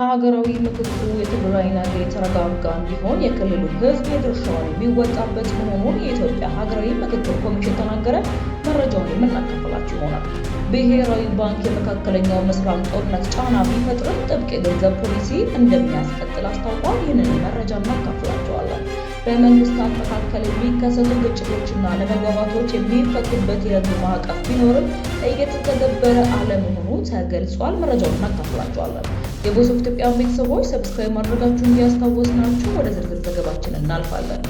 ሀገራዊ ምክክሩ የትግራይ ነገ የተረጋጋ እንዲሆን የክልሉ ሕዝብ የድርሻውን የሚወጣበት መሆኑን የኢትዮጵያ ሀገራዊ ምክክር ኮሚሽን ተናገረ። መረጃውን የምናካፍላችሁ ይሆናል። ብሔራዊ ባንክ የመካከለኛው ምስራቅ ጦርነት ጫና ቢፈጥርም ጥብቅ የገንዘብ ፖሊሲ እንደሚያስቀጥል አስታውቋል። ይህንን መረጃ እናካፍላችኋለን። በመንግስታት መካከል የሚከሰቱ ግጭቶችና አለመግባባቶች የሚፈቱበት የህግ ማዕቀፍ ቢኖርም እየተተገበረ አለመሆኑ ተገልጿል። መረጃውን እናካፍላችኋለን። የ Voice of Ethiopia ቤተሰቦች subscribe ማድረጋችሁን እያስታወስናችሁ ወደ ዝርዝር ዘገባችን እናልፋለን።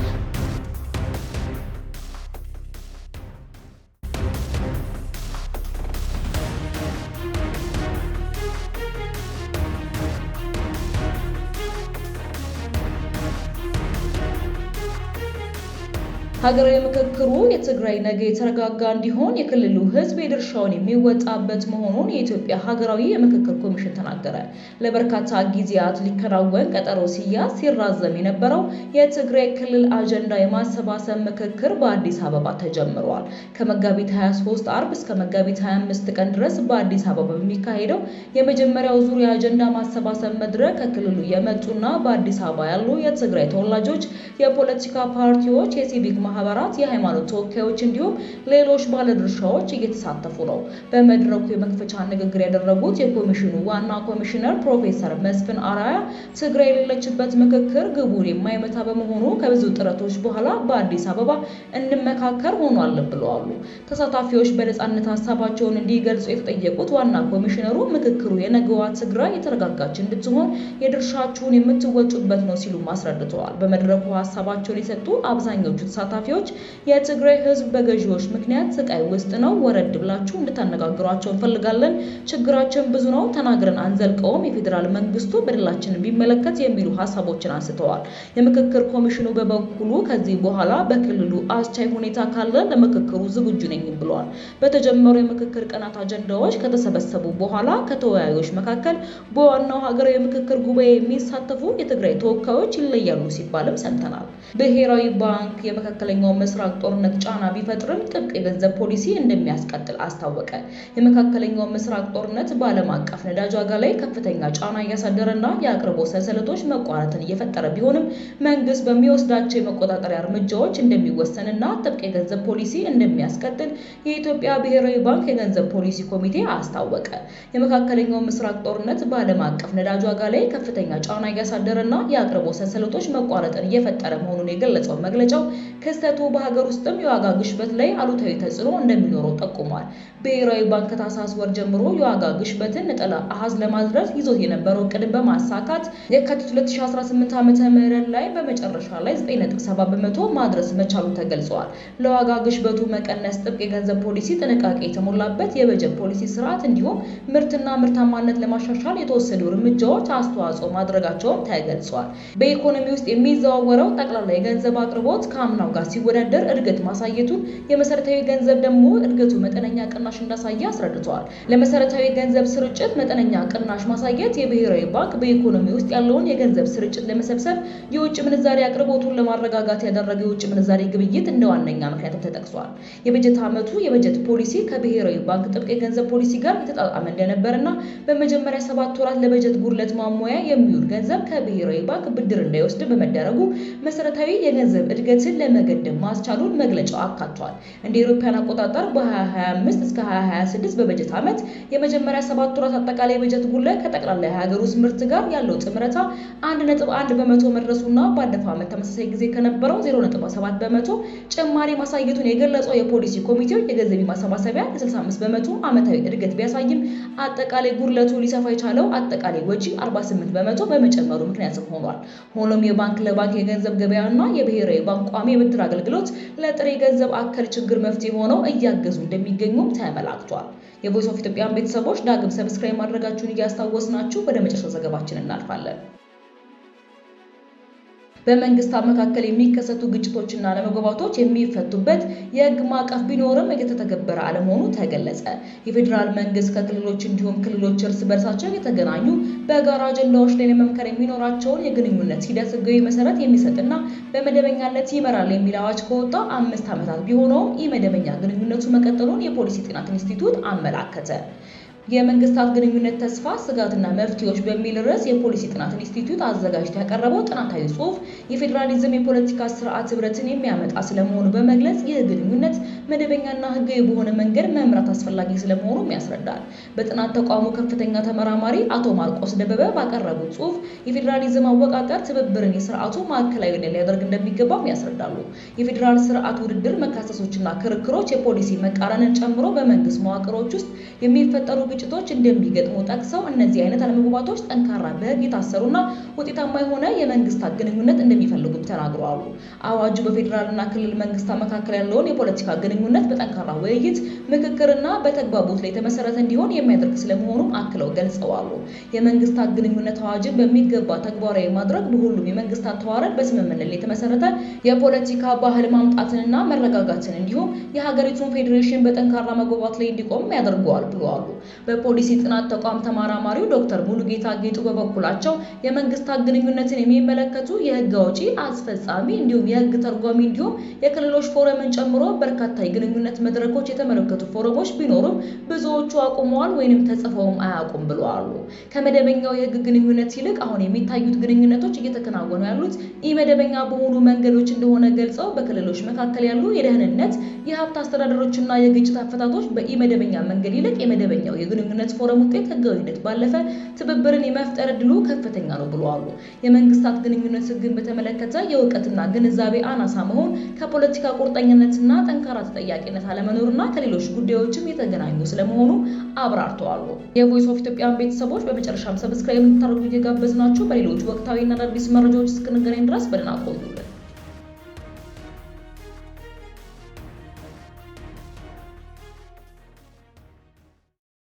ሀገራዊ ምክክሩ የትግራይ ነገ የተረጋጋ እንዲሆን የክልሉ ሕዝብ የድርሻውን የሚወጣበት መሆኑን የኢትዮጵያ ሀገራዊ የምክክር ኮሚሽን ተናገረ። ለበርካታ ጊዜያት ሊከናወን ቀጠሮ ሲያዝ ሲራዘም የነበረው የትግራይ ክልል አጀንዳ የማሰባሰብ ምክክር በአዲስ አበባ ተጀምሯል። ከመጋቢት 23 አርብ እስከ መጋቢት 25 ቀን ድረስ በአዲስ አበባ በሚካሄደው የመጀመሪያው ዙር የአጀንዳ ማሰባሰብ መድረክ ከክልሉ የመጡና በአዲስ አበባ ያሉ የትግራይ ተወላጆች፣ የፖለቲካ ፓርቲዎች፣ የሲቪክ ማህበራት፣ የሃይማኖት ተወካዮች እንዲሁም ሌሎች ባለድርሻዎች እየተሳተፉ ነው። በመድረኩ የመክፈቻ ንግግር ያደረጉት የኮሚሽኑ ዋና ኮሚሽነር ፕሮፌሰር መስፍን አርአያ ትግራይ የሌለችበት ምክክር ግቡን የማይመታ በመሆኑ ከብዙ ጥረቶች በኋላ በአዲስ አበባ እንመካከር ሆኗል ብለዋል። ተሳታፊዎች በነጻነት ሀሳባቸውን እንዲገልጹ የተጠየቁት ዋና ኮሚሽነሩ ምክክሩ የነገዋ ትግራይ የተረጋጋች እንድትሆን የድርሻችሁን የምትወጡበት ነው ሲሉ አስረድተዋል። በመድረኩ ሀሳባቸውን የሰጡ አብዛኞቹ ተሳታፊዎች የትግራይ ሕዝብ በገዢዎች ምክንያት ስቃይ ውስጥ ነው፣ ወረድ ብላችሁ እንድታነጋግሯቸው እንፈልጋለን፣ ችግራችን ብዙ ነው፣ ተናግረን አንዘልቀውም፣ የፌዴራል መንግስቱ በደላችንን ቢመለከት የሚሉ ሀሳቦችን አንስተዋል። የምክክር ኮሚሽኑ በበኩሉ ከዚህ በኋላ በክልሉ አስቻይ ሁኔታ ካለ ለምክክሩ ዝግጁ ነኝ ብለዋል። በተጀመሩ የምክክር ቀናት አጀንዳዎች ከተሰበሰቡ በኋላ ከተወያዮች መካከል በዋናው ሀገራዊ የምክክር ጉባኤ የሚሳተፉ የትግራይ ተወካዮች ይለያሉ ሲባልም ሰምተናል። ብሔራዊ ባንክ የመካከለኛው ምስራቅ ጦርነት ጫና ቢፈጥርም ጥብቅ የገንዘብ ፖሊሲ እንደሚያስቀጥል አስታወቀ። የመካከለኛው ምስራቅ ጦርነት በዓለም አቀፍ ነዳጅ ዋጋ ላይ ከፍተኛ ጫና እያሳደረና የአቅርቦት ሰንሰለቶች መቋረጥን እየፈጠረ ቢሆንም መንግስት በሚወስዳቸው የመቆጣጠሪያ እርምጃዎች እንደሚወሰንና ጥብቅ የገንዘብ ፖሊሲ እንደሚያስቀጥል የኢትዮጵያ ብሔራዊ ባንክ የገንዘብ ፖሊሲ ኮሚቴ አስታወቀ። የመካከለኛው ምስራቅ ጦርነት በዓለም አቀፍ ነዳጅ ዋጋ ላይ ከፍተኛ ጫና እያሳደረና የአቅርቦት ሰንሰለቶች መቋረጥን እየፈጠረ መሆኑን የገለጸው መግለጫው ክስተቱ በሀገር ውስጥም የዋጋ ግሽበት ላይ አሉታዊ ተጽዕኖ እንደሚኖረው ጠቁሟል። ብሔራዊ ባንክ ከታህሳስ ወር ጀምሮ የዋጋ ግሽበትን ነጠላ አሃዝ ለማድረስ ይዞት የነበረው እቅድን በማሳካት የካቲት 2018 ዓ.ም ላይ በመጨረሻ ላይ 9.7% ማድረስ መቻሉ ተገልጿል። ለዋጋ ግሽበቱ መቀነስ ጥብቅ የገንዘብ ፖሊሲ፣ ጥንቃቄ የተሞላበት የበጀት ፖሊሲ ስርዓት እንዲሁም ምርትና ምርታማነት ለማሻሻል የተወሰዱ እርምጃዎች አስተዋጽኦ ማድረጋቸውም ተገልጿል። በኢኮኖሚ ውስጥ የሚዘዋወረው ጠቅላላ የገንዘብ አቅርቦት ከአምናው ጋር ሲወዳደር እድገት ማሳየቱን፣ የመሰረታዊ ገንዘብ ደግሞ እድገቱ መጠነኛ ቅናሽ እንዳሳየ አስረድተዋል። ለመሰረታዊ ገንዘብ ስርጭት መጠነኛ ቅናሽ ማሳየት የብሔራዊ ባንክ በኢኮኖሚ ውስጥ ያለውን የገንዘብ ስርጭት ለመሰብሰብ የውጭ ምንዛሪ አቅርቦቱን ለማረጋጋት ያደረገው የውጭ ምንዛሪ ግብይት እንደ ዋነኛ ምክንያትም ተጠቅሷል። የበጀት ዓመቱ የበጀት ፖሊሲ ከብሔራዊ ባንክ ጥብቅ የገንዘብ ፖሊሲ ጋር የተጣጣመ እንደነበርና በመጀመሪያ 7 ወራት ለበጀት ጉድለት ማሟያ የሚውል ገንዘብ ከብሔራዊ ባንክ ብድር እንዳይወስድ በመደረጉ መሰረታዊ የገንዘብ እድገትን ለመገደብ ማስቻሉን መግለጫው አካቷል። እንደ አውሮፓውያን አቆጣጠር በ2025 እስከ 2026 በበጀት ዓመት የመጀመሪያ 7 ወራት አጠቃላይ የበጀት ጉድለት ከጠቅላላ የሀገር ውስጥ ምርት ጋር ያለው ጥምረታ 1.1% መድረሱና ባለፈው ዓመት ተመሳሳይ ጊዜ ከነበረው 0.7% ጭማሪ ማሳየቱን የገለጸው የፖሊሲ ኮሚቴው የገንዘብ ማሰባሰቢያ የ65% ዓመታዊ እድገት ቢያሳይም አጠቃላይ ጉድለቱ ሊሰፋ የቻለው አጠቃላይ ወጪ 48% በመጨመሩ ምክንያትም ሆኗል። ሆኖም የባንክ ለባንክ የገንዘብ ገበያና የብሔራዊ ባንክ ቋሚ የብድር አገልግሎት ለጥሬ ገንዘብ አከል ችግር መፍትሄ ሆነው እያገዙ እንደሚገኙም ተመላክቷል። የ Voice of Ethiopia ን ቤተሰቦች ዳግም subscribe ማድረጋችሁን እያስታወስናችሁ ወደ መጨረሻው ዘገባችን እናልፋለን። በመንግስታት መካከል የሚከሰቱ ግጭቶችና አለመግባባቶች የሚፈቱበት የህግ ማዕቀፍ ቢኖርም እየተተገበረ አለመሆኑ ተገለጸ። የፌዴራል መንግስት ከክልሎች እንዲሁም ክልሎች እርስ በርሳቸው የተገናኙ በጋራ አጀንዳዎች ላይ ለመምከር የሚኖራቸውን የግንኙነት ሂደት ህጋዊ መሰረት የሚሰጥና በመደበኛነት ይመራል የሚል አዋጅ ከወጣ 5 ዓመታት ቢሆነውም ኢመደበኛ ግንኙነቱ መቀጠሉን የፖሊሲ ጥናት ኢንስቲትዩት አመላከተ። የመንግስታት ግንኙነት ተስፋ፣ ስጋትና መፍትሄዎች በሚል ርዕስ የፖሊሲ ጥናት ኢንስቲትዩት አዘጋጅቶ ያቀረበው ጥናታዊ ጽሑፍ የፌዴራሊዝም የፖለቲካ ስርዓት ህብረትን የሚያመጣ ስለመሆኑ በመግለጽ ይህ ግንኙነት መደበኛና ህጋዊ በሆነ መንገድ መምራት አስፈላጊ ስለመሆኑም ያስረዳል። በጥናት ተቋሙ ከፍተኛ ተመራማሪ አቶ ማርቆስ ደበበ ባቀረቡት ጽሑፍ የፌዴራሊዝም አወቃቀር ትብብርን የስርዓቱ ማዕከላዊነት ሊያደርግ እንደሚገባም ያስረዳሉ። የፌዴራል ስርዓት ውድድር፣ መካሰሶችና ክርክሮች፣ የፖሊሲ መቃረንን ጨምሮ በመንግስት መዋቅሮች ውስጥ የሚፈጠሩ ግጭቶች እንደሚገጥሙ ጠቅሰው እነዚህ አይነት አለመግባባቶች ጠንካራ፣ በህግ የታሰሩና ውጤታማ የሆነ የመንግስታት ግንኙነት እንደሚፈልጉም ተናግረዋል። አዋጁ በፌዴራልና ክልል መንግስታት መካከል ያለውን የፖለቲካ ግንኙነት በጠንካራ ውይይት፣ ምክክርና በተግባቦት ላይ የተመሰረተ እንዲሆን የሚያደርግ ስለመሆኑም አክለው ገልጸዋል። የመንግስታት ግንኙነት አዋጅን በሚገባ ተግባራዊ ማድረግ በሁሉም የመንግስታት ተዋረድ በስምምነት ላይ የተመሰረተ የፖለቲካ ባህል ማምጣትንና መረጋጋትን እንዲሁም የሀገሪቱን ፌዴሬሽን በጠንካራ መግባባት ላይ እንዲቆም ያደርገዋል ብለዋል። በፖሊሲ ጥናት ተቋም ተመራማሪው ዶክተር ሙሉጌታ ጌጡ በበኩላቸው የመንግስታት ግንኙነትን የሚመለከቱ የህግ አውጪ፣ አስፈጻሚ እንዲሁም የህግ ተርጓሚ እንዲሁም የክልሎች ፎረምን ጨምሮ በርካታ የግንኙነት መድረኮች የተመለከቱ ፎረሞች ቢኖሩም ብዙዎቹ አቁመዋል ወይንም ተጽፈውም አያውቁም ብለዋል። ከመደበኛው የህግ ግንኙነት ይልቅ አሁን የሚታዩት ግንኙነቶች እየተከናወኑ ያሉት ኢመደበኛ በሆኑ መንገዶች እንደሆነ ገልጸው በክልሎች መካከል ያሉ የደህንነት፣ የሀብት አስተዳደሮችና የግጭት አፈታቶች በኢመደበኛ መንገድ ይልቅ የመደበኛው የግንኙነት ፎረም ውጤት ህጋዊነት ባለፈ ትብብርን የመፍጠር እድሉ ከፍተኛ ነው ብለዋል። የመንግስታት ግንኙነት ህግን በተመለከተ የእውቀትና ግንዛቤ አናሳ መሆን ከፖለቲካ ቁርጠኝነትና ጠንካራ ተጠያቂነት አለመኖርና ከሌሎች ጉዳዮችም የተገናኙ ስለመሆኑ አብራርተዋል። የ Voice of Ethiopian ቤተሰቦች፣ በመጨረሻም subscribe እንድታደርጉ እየጋበዝናችሁ በሌሎች ወቅታዊና አዳዲስ መረጃዎች እስክንገናኝ ድረስ በደህና ቆዩልን።